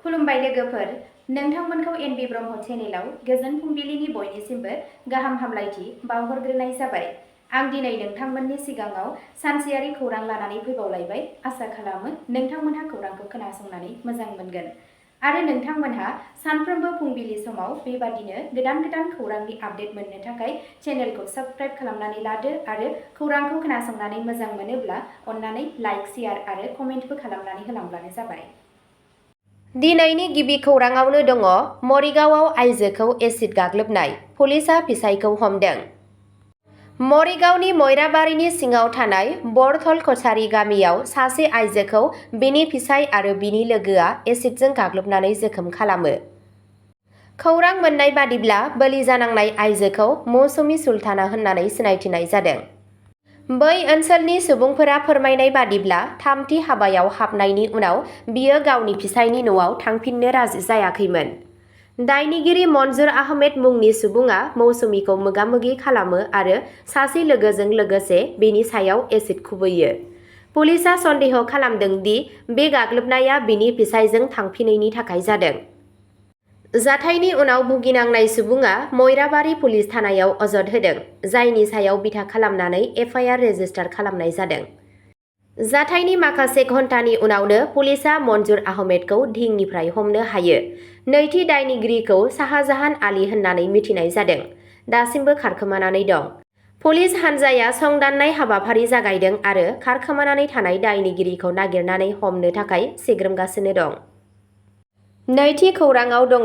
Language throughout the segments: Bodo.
खुलुमबाय लोगोफोर, नोंथांमोनखौ एनबि ब्रह्म चेनेलाव गोजोन फुंबिलिनि बयनिसिमबो गाहाम हामलायथि बावहरग्रोनाय जाबाय। आं दिनै नोंथांमोननि सिगाङाव सानसेयारि खौरां लानानै फैबावलायबाय। आसा खालामो नोंथांमोनहा खौरांखौ खोनासंनानै मोजां मोनगोन आरो नोंथांमोनहा सानफ्रोमबो फुंबिलि समाव बेबादिनो गोदान गोदान खौरांनि आपडेट मोननो थाखाय चेनेलखौ साबस्क्राइब खालामनानै लादो आरो खौरांखौ खोनासंनानै मोजां मोनोब्ला अन्नानै लाइक, शेयार आरो कमेन्टबो खालामनानै होलांब्लानो जाबाय। दिनैनि गिबि खौराङावनो दङ मरिगावआव आइजोखौ एसिड गाग्लोबनाय, पुलिसआ फिसायखौ हमदों। मरिगावनि मयराबारिनि सिङाव थानाय बरथल कछारी गामियाव सासे आइजोखौ बिनि फिसाय आरो बिनि लोगोआ एसिडजों गाग्लोबनानै जोखोम खालामो। खौरां मोननाय बादिब्ला बोलि जानांनाय आइजोखौ मौसुमी सुल्ताना होननानै सिनायथिनाय जादों। बै ओनसोलनि सुबुंफोरा फोरमायनाय बादिब्ला थामथि हाबायाव हाबनायनि उनाव बियो गावनि फिसायनि न'आव थांफिननो राजि जायाखैमोन। दायनिगिरि मन्जुर आहमेद मुंनि सुबुङा मौसुमीखौ मोगा-मोगि खालामो आरो सासे लोगोजों लोगोसे बेनि सायाव एसिड खुबैयो। पुलिसआ सन्देह खालामदों दि बे गाग्लोबनाया बिनि फिसायजों थांफिनैनि थाखाय जादों। जाथायनि उनाव भुगिनांनाय सुबुङा मयराबारि पुलिस थानायाव अजद होदों, जायनि सायाव बिथा खालामनानै एफआइआर रेजिस्टार खालामनाय जादों। जाथायनि माखासे घन्टानि उनावनो पुलिसआ मन्जुर आहमेदखौ धिंनिफ्राय हमनो हायो। नैथि दायनिगिरिखौ शाहजाहान आली होननानै मिथिनाय जादों, दासिमबो खारखोमानानै दं। पुलिस हानजाया संदाननाय हाबाफारि जागायदों आरो खारखोमानानै थानाय दायनिगिरिखौ नागिरनानै हमनो थाखाय सिग्रोमगासिनो दं। नैथि खौराङाव दङ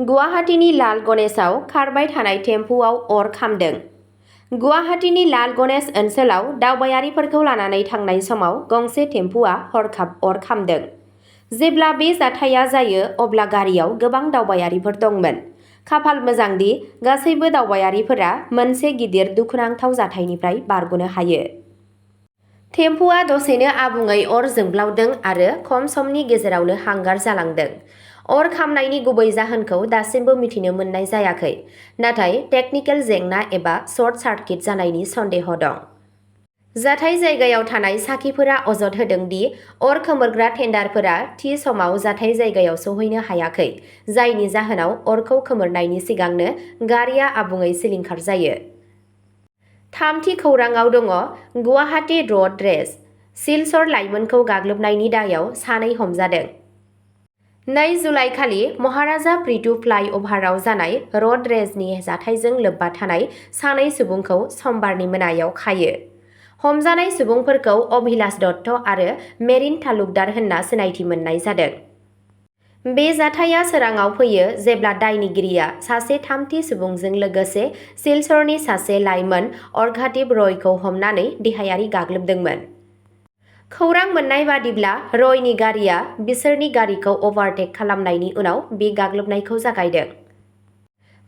गुवाहाटीनि लाल गणेशआव खारबाय थानाय टेम्पुआव अर खामदों। गुवाहाटीनि लाल गणेश ओनसोलाव दावबायारिफोरखौ लानानै थांनाय समाव गंसे टेम्पुआ हरखाब अर खामदों। जेब्ला बे जाथाया जायो अब्ला गारियाव गोबां दावबायारिफोर दंमोन। खाफाल मोजांदि गासैबो दावबायारिफोरा मोनसे गिदिर दुखुनांथाव जाथायनिफ्राय बारग'नो हायो। टेम्पुआ दसेनो आबुङै अर जोंब्लावदों आरो खम समनि गेजेरावनो हांगार जालांदों। अर खामनायनि गुबै जाहोनखौ दासिमबो मिथिनो मोननाय जायाखै, नाथाय टेकनिकेल जेंना एबा सर्ट सार्किट जानायनि सन्देह दं। जाथाय जायगायाव थानाय साखिफोरा अजद होदों दि अर खोमोरग्रा टेन्डारफोरा थि समाव जाथाय जायगायाव सौहैनो हायाखै, जायनि जाहोनाव अरखौ खोमोरनायनि सिगांनो गारिआ आबुङै सिलिंखार जायो। थामथि खौराङाव दङ गुवाहाटी र'ड रेज, सिलचर लाइमोनखौ गाग्लोबनायनि दायाव सानै हमजादों। 2 जुलाइखालि महाराजा प्रिटु फ्लाइ अभाराव जानाय र'ड रेजनि जाथायजों लोब्बा थानाय सानै सुबुंखौ समबारनि मोनायाव खायो। हमजानाय सुबुंफोरखौ अभिलाष दत्त आरो मेरिन तालुकदार होनना सिनायथि मोननाय जादों। बे जाथाया सोराङाव फैयो जेब्ला दायनिगिरिया सासे थामथि सुबुंजों लोगोसे सिलचरनि सासे लाइमोन अर्घादीप रयखौ हमनानै देहायारि गाग्लोबदोंमोन। खौरां मोननाय बादिब्ला रयनि गारिआ बिसोरनि गारिखौ अभारटेक खालामनायनि उनाव बे गाग्लोबनायखौ जागायदों।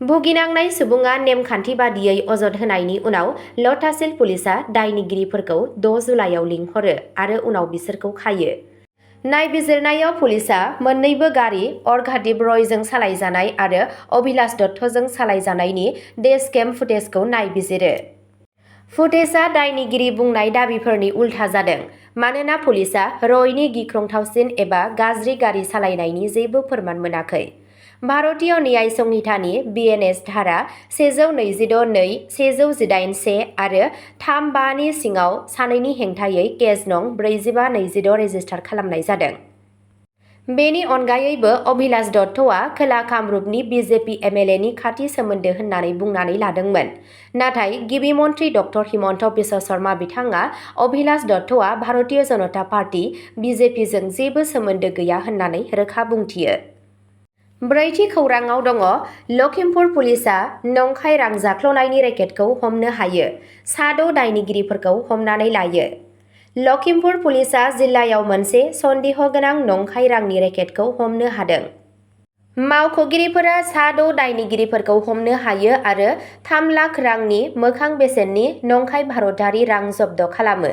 भुगिनांनाय सुबुङा नेमखान्थि बादियै अजद होनायनि उनाव लताशिल पुलिसआ दायनिगिरिफोरखौ 6 जुलाइआव लिंहरो आरो उनाव बिसोरखौ खायो। नायबिजिरनायाव पुलिसआ मोन्नैबो गारि, अर्घादीप रयजों सालायजानाय आरो अभिलाष दत्तजों सालायजानायनि डेशकेम फुटेजखौ नायबिजिरो। फुटेजआ दायनिगिरि बुंनाय दाबिफोरनि उल्था जादों, मानोना पुलिसआ रयनि गिख्रंथावसिन एबा गाज्रि गारि सालायनायनि जेबो फोरमान मोनाखै। भारतीय न्याय संहितानि बिएनएस धारा 126(2), 118(1) आरो 3(5) नि सिङाव सानैनि हेंथायै केस नं 4526 रेजिस्टार खालामनाय जादों। बेनि अनगायैबो अभिलाष दत्तआ खोला कामरुपनि बिजेपि एमएलएनि खाथि सोमोन्दो होननानै बुंनानै लादोंमोन, नाथाय गिबि मन्त्रि डक्टर हिमन्त बिश्व शर्मा बिथाङा अभिलाष दत्तआ भारतीय जनता पार्टी बिजेपिजों जेबो सोमोन्दो गैया होननानै रोखा बुंथियो। ब्रैथि खौराङाव दङ लखिमपुर पुलिसआ नंखाय रां जाख्ल'नायनि रेकेटखौ हमनो हायो, 6 दायनिगिरिफोरखौ हमनानै लायो। लखिमपुर पुलिसआ जिल्लायाव मोनसे सन्देह गोनां नंखाय रांनि रेकेटखौ हमनो हादों। मावख'गिरिफोरा 6 दायनिगिरिफोरखौ हमनो हायो आरो 3 लाख रांनि मोखां बेसेननि नंखाय भारतारि रां जब्द खालामो।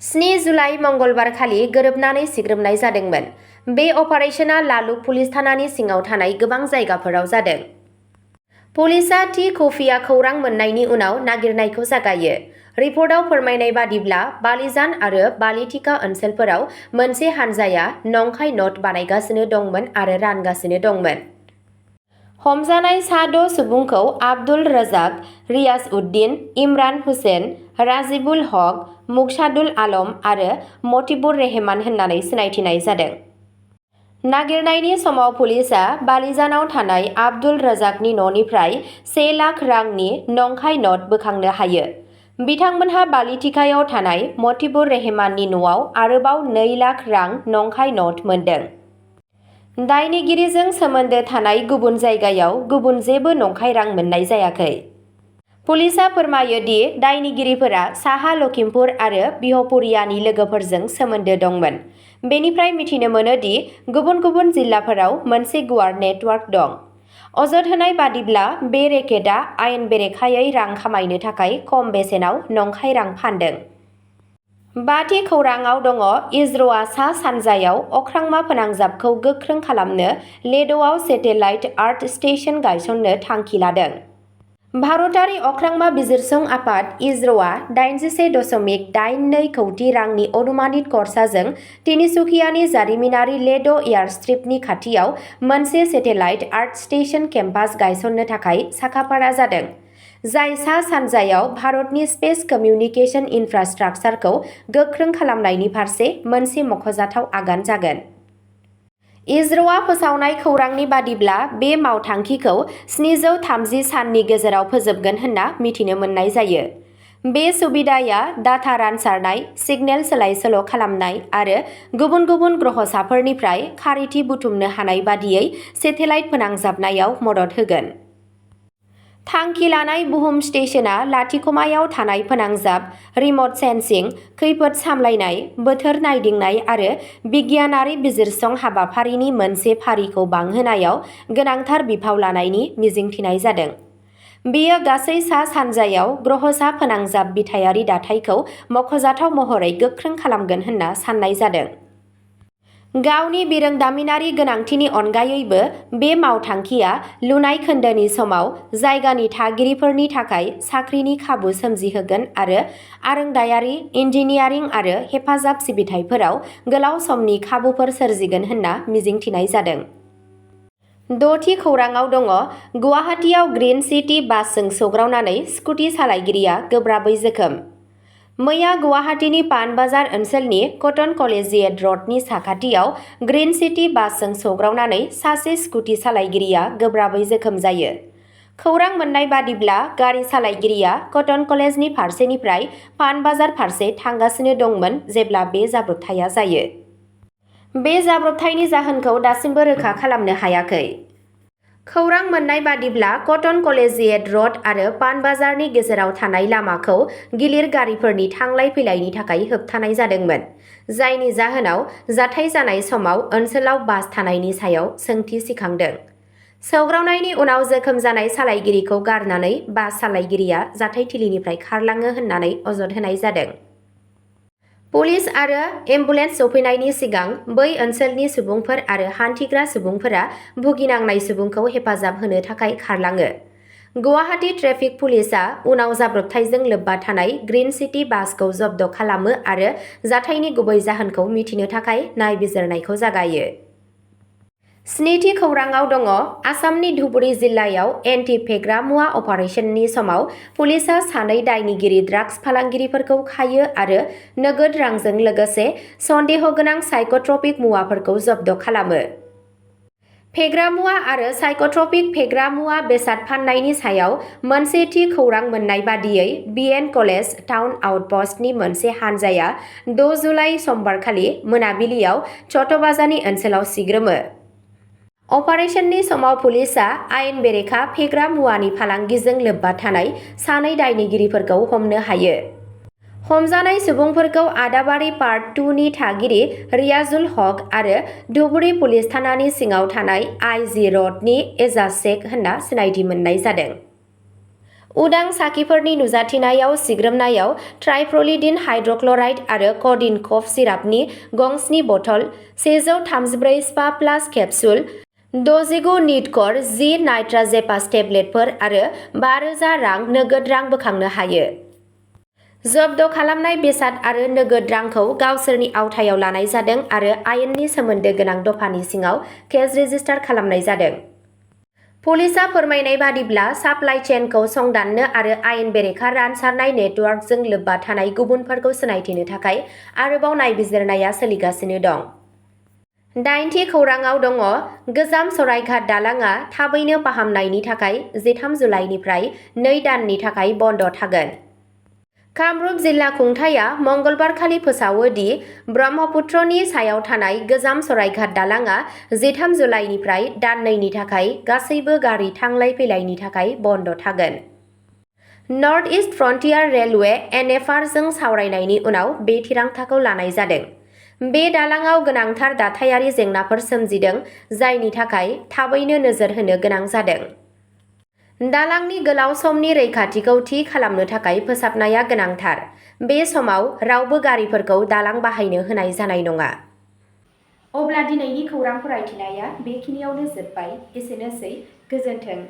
7 जुलाइ मंगलबारखालि गोरोबनानै सिग्रोमनाय जादोंमोन। बे अपारेशना लालुक पुलिस थानानि सिङाव थानाय गोबां जायगाफोराव जादों। पुलिसआ थि खुफिया खौरां मोननायनि उनाव नागिरनायखौ जागायो। रिपर्टआव फोरमायनाय बादिब्ला बालिजान आरो बालिटिका ओनसोलफोराव मोनसे हानजाया नंखाय नट बानायगासिनो दंमोन आरो रानगासिनो दंमोन। हमजानाय सा 6 सुबुंखौ आब्दुल रजाक, रियाज उद्दिन, इमरान हुसेन, राजिबुल हक, मुक्तादुल आलम आरो मतिबुर रेहमान होननानै सिनायथिनाय जादों। नागिरनायनि समाव पुलिसआ बालिजानाव थानाय आब्दुल रजाकनि न'निफ्राय 1 लाख रांनि नंखाय नट बोखांनो हायो। बिथांमोनहा बालिटिकायाव थानाय मतिबुर रेहमाननि न'आव आरोबाव 2 लाख रां नंखाय नट मोनदों। दायनिगिरिजों सोमोन्दो थानाय गुबुन जायगायाव गुबुन जेबो नंखाय रां मोननाय जायाखै। पुलिसआ फोरमायो दि दायनिगिरिफोरा साहा लखिमपुर आरो बिहपुरियानि लोगोफोरजों सोमोन्दो दंमोन। बेनिफ्राय मिथिनो मोनो दि गुबुन गुबुन जिल्लाफोराव मोनसे गुवार नेटवार्क दं। अजद होनाय बादिब्ला बे रेकेटआ आयेन बेरेखायै रां खामायनो थाखाय खम बेसेनाव नंखाय रां फानदों। 5थि खौराङाव दङ इजर'आ सा सानजायाव अख्रांमा फोनांजाबखौ गोख्रों खालामनो लेड'आव सेटेलाइट आर्थ स्टेशन गायसननो थांखि लादों। भारतारि अख्रांमा बिजिरसं आफाद इजर'आ 87.82 कौटि रांनि अनुमानित खरसाजों तिनिसुकियानि जारिमिनारि लेड' एयारस्ट्रिपनि खाथियाव मोनसे सेटेलाइट आर्थ स्टेशन केम्पास गायसननो थाखाय साखाफारा जादों, जाय सा सानजायाव भारतनि स्पेस कमिउनिकेशन इनफ्रास्ट्राक्चारखौ गोख्रों खालामनायनि फारसे मोनसे मख'जाथाव आगान जागोन। इजर'आ फोसावनाय खौरांनि बादिब्ला बे मावथांखिखौ 730 साननि गेजेराव फोजोबगोन होनना मिथिनो मोननाय जायो। बे सुबिदाया डाटा रानसारनाय, सिगनेल सोलाय-सोल' खालामनाय आरो गुबुन गुबुन ग्रहसाफोरनिफ्राय खारिथि बुथुमनो हानाय बादियै सेटेलाइट फोनांजाबनायाव मदद होगोन। थांखि लानाय बुहुम स्टेशनआ लाथिख'मायाव थानाय फोनांजाब, रिमट सेन्सिं, खैफोद सामलायनाय, बोथोर नायदिंनाय आरो बिगियानारि बिजिरसं हाबाफारिनि मोनसे फारिखौ बांहोनायाव गोनांथार बिफाव लानायनि मिजिंथिनाय जादों। बेयो गासै सा सानजायाव ग्रहसा फोनांजाब बिथायारि दाथायखौ मख'जाथाव महरै गोख्रों खालामगोन होनना साननाय जादों। गावनि बिरोंदामिनारि गोनांथिनि अनगायैबो बे मावथांखिया लुनाय खोन्दोनि समाव जायगानि थागिरिफोरनि थाखाय साख्रिनि खाबु सोमजिहोगोन आरो आरोंदायारि, इन्जिनियारिं आरो हेफाजाब सिबिथायफोराव गोलाव समनि खाबुफोर सोरजिगोन होनना मिजिंथिनाय जादों। 6थि खौराङाव दङ गुवाहाटीआव ग्रीन सिटी बासजों सौग्रावनानै स्कुटि सालायगिरिया गोब्राबै जोखोम। मैया गुवाहाटीनि पानबाजार ओनसोलनि कटन कलेजियेट रडनि साखाथियाव ग्रीन सिटी बासजों सौग्रावनानै सासे स्कुटि सालायगिरिया गोब्राबै जोखोम जायो। खौरां मोननाय बादिब्ला गारि सालायगिरिया कटन कलेजनि फारसेनिफ्राय पानबाजार फारसे थांगासिनो दंमोन जेब्ला बे जाब्रबथाया जायो। बे जाब्रबथायनि जाहोनखौ दासिमबो रोखा खालामनो हायाखै। खौरां मोननाय बादिब्ला कटन कलेजियेट रड आरो पानबाजारनि गेजेराव थानाय लामाखौ गिलिर गारिफोरनि थांलाय फैलायनि थाखाय होबथानाय जादोंमोन, जायनि जाहोनाव जाथाय जानाय समाव ओनसोलाव बास थानायनि सायाव सोंथि सिखांदों। सौग्रावनायनि उनाव जोखोम जानाय सालायगिरिखौ गारनानै बास सालायगिरिया जाथायथिलिनिफ्राय खारलाङो होननानै अजद होनाय जादों। पुलिस आरो एम्बुलेन्स सौफैनायनि सिगां बै ओनसोलनि सुबुंफोर आरो हान्थिग्रा सुबुंफोरा भुगिनांनाय सुबुंखौ हेफाजाब होनो थाखाय खारलाङो। गुवाहाटी ट्रेफिक पुलिसआ उनाव जाब्रबथायजों लोब्बा थानाय ग्रीन सिटी बासखौ जब्द खालामो आरो जाथायनि गुबै जाहोनखौ मिथिनो थाखाय नायबिजिरनायखौ जागायो। 7थि खौराङाव दङ आसामनि धुबुरी जिल्लायाव एन्टि फेग्रा मुवा अपारेशननि समाव पुलिसआ 2 दायनिगिरि ड्राग्स फालांगिरिफोरखौ खायो आरो नोगोद रांजों लोगोसे सन्देहगोनां साइक'ट्रपिक मुवाफोरखौ जब्द खालामो। फेग्रा मुवा आरो साइक'ट्रपिक फेग्रा मुवा बेसाद फाननायनि सायाव मोनसे थि खौरां मोननाय बादियै बिएन कलेज टाउन आउटपस्टनि मोनसे हानजाया 6 जुलाइ समबारखालि मोनाबिलियाव चटबाजानि ओनसोलाव सिग्रोमो। अपारेशननि समाव पुलिसआ आयेन बेरेखा फेग्रा मुवानि फालांगिजों लोब्बा थानाय 2 दायनिगिरिफोरखौ हमनो हायो। हमजानाय सुबुंफोरखौ आदाबारि पार्ट 2 नि थागिरि रियाजुल हक आरो धुबुरी पुलिस थानानि सिङाव थानाय आइ.जि. रडनि एजाज शेख होनना सिनायथि मोननाय जादों। उदां साखिफोरनि नुजाथिनायाव सिग्रोमनायाव ट्राइफ्रलिडिन हाइड्रक्लराइड आरो क'डिन कफ सिरापनि गंस्नि बथल, 134 स्पा प्लास केप्सुल, 69 निटकर जि नाइट्राजेपास टेब्लेटफोर आरो 5,000 रां नोगोद रां बोखांनो हायो। जब्द खालामनाय बेसाद आरो नोगोद रांखौ गावसोरनि आवथायाव लानाय जादों आरो आयेननि सोमोन्दो गोनां दफानि सिङाव केस रेजिस्टार खालामनाय जादों। पुलिसआ फोरमायनाय बादिब्ला साप्लाइ चेनखौ संदाननो आरो आयेन बेरेखा रानसारनाय नेटवर्कजों लोब्बा थानाय गुबुनफोरखौ सिनायथिनो थाखाय आरोबाव नायबिजिरनाया सोलिगासिनो दं। 8थि खौराङाव दङ गोजाम सरायघाट दालांआ थाबैनो फाहामनायनि थाखाय 13 जुलाइनिफ्राय 2 दाननि थाखाय बन्द थागोन। कामरुप जिल्ला खुंथायआ मंगलबारखालि फोसावो दि ब्रह्मपुत्रनि सायाव थानाय गोजाम सरायघाट दालांआ 13 जुलाइनिफ्राय दान 2नि थाखाय गासैबो गारि थांलाय फैलायनि थाखाय बन्द थागोन। North east frontier railway (NFR) जों सावरायनायनि उनाव बे थिरांथाखौ लानाय जादों। बे दालांआव गोनांथार दाथायारि जेंनाफोर सोमजिदों जायनि थाखाय थाबैनो नोजोर होनो गोनां जादों। दालांनि गोलाव समनि रैखाथिखौ थि खालामनो थाखाय फोसाबनाया गोनांथार। बे समाव रावबो गारिफोरखौ दालां बाहायनो होनाय जानाय नङा। अब्ला दिनैनि खौरां फरायथिनाया बेखिनियावनो जोबबाय। एसेनोसै, गोजोन्थों।